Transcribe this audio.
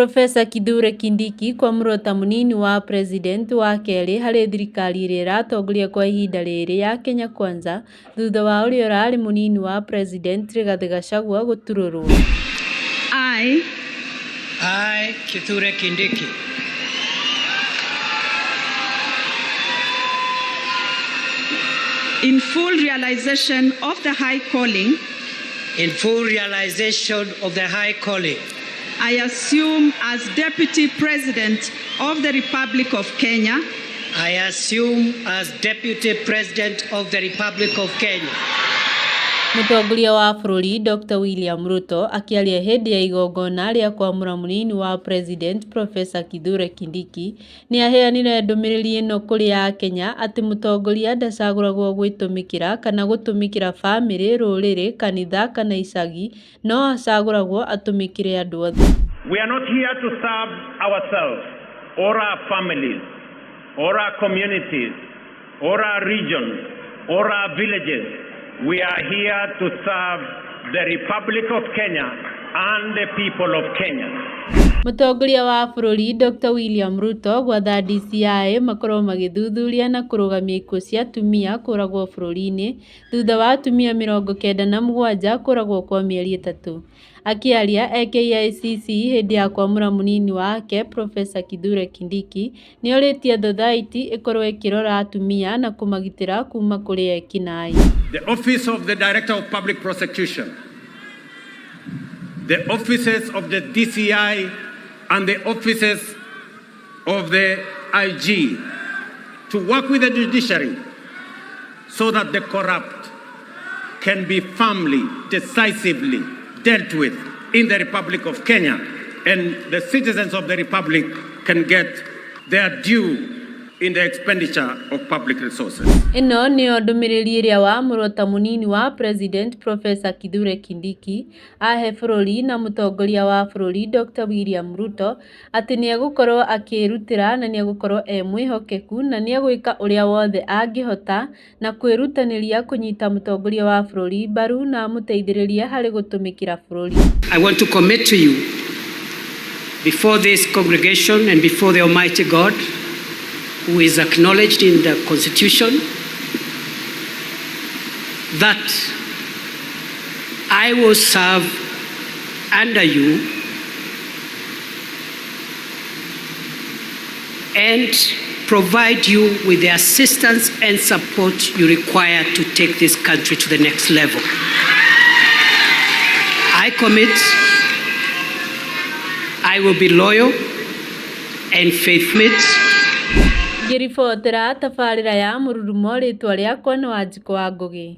Profesa Kithure Kindiki kwamũrwo ta mũnini wa President wa kerĩ harĩ thirikari ĩrĩa ĩratongoria kwa ihinda rĩrĩ ya Kenya Kwanza thutha wa ũrĩa ũrarĩ mũnini wa President Rigathĩ Gachagua gũturũrwo. I, Kithure Kindiki, in full realization of the high calling, in full realization of the high calling, I assume as Deputy President of the Republic of Kenya, I assume as Deputy President of the Republic of Kenya. Mũtongoria wa bũrũri Dr William Ruto akĩaria hĩndĩ ya igongona rĩa kwamũra mũnini wa President Professor Kithure Kindiki nĩ aheanire ndũmĩrĩri ĩno kũrĩ akenya atĩ mũtongoria ndacagũragwo gwĩtũmĩkĩra kana gũtũmĩkĩra bamĩrĩ, rũrĩrĩ, kanitha kana icagi no acagũragwo atũmĩkĩre andũ othe. We are not here to serve ourselves or our families or our communities or our regions or our villages. We are here to serve the Republic of Kenya and the people of Kenya. Mũtongoria wa bũrũri Dr William Ruto gwatha DCĩ makorwo magĩthuthuria na kũrũgamia ikuũ cia atumia kũragwo bũrũri-inĩ thutha wa atumia 97 kũragwo kwa mĩeri 3. Akĩaria e KICC hĩndĩ ya kwamũra mũnini wake Professor Kithure Kindiki nĩorĩtie thothaitĩ ĩkorwo ĩkĩrora atumia na kũmagitĩra kuma kũrĩ ekinaĩ. The Office of the Director of Public Prosecution, the offices of the DCI and the offices of the IG to work with the judiciary so that the corrupt can be firmly, decisively dealt with in the Republic of Kenya and the citizens of the Republic can get their due in the expenditure of public resources. Ĩno nĩyo ndũmĩrĩri ĩrĩa wamũrwo ta mũnini wa President Professor Kithure Kindiki ahe bũrũri na mũtongoria wa bũrũri Dr William Ruto atĩ nĩegũkorwo akĩrutĩra na nĩegũkorwo e mwĩhokeku na nĩegwĩka ũrĩa wothe angĩhota na kwĩrutanĩria kũnyita mũtongoria wa bũrũri mbaru na amũteithĩrĩrie harĩ gũtũmĩkĩra bũrũri. I want to commit to you before this congregation and before the Almighty God, who is acknowledged in the Constitution, that I will serve under you and provide you with the assistance and support you require to take this country to the next level. I commit I will be loyal and faithful. Ngĩribotera tabarĩra ya Mũrurumo rĩtwa rĩakwa nĩ Wanjikũ wa Ngũgĩ.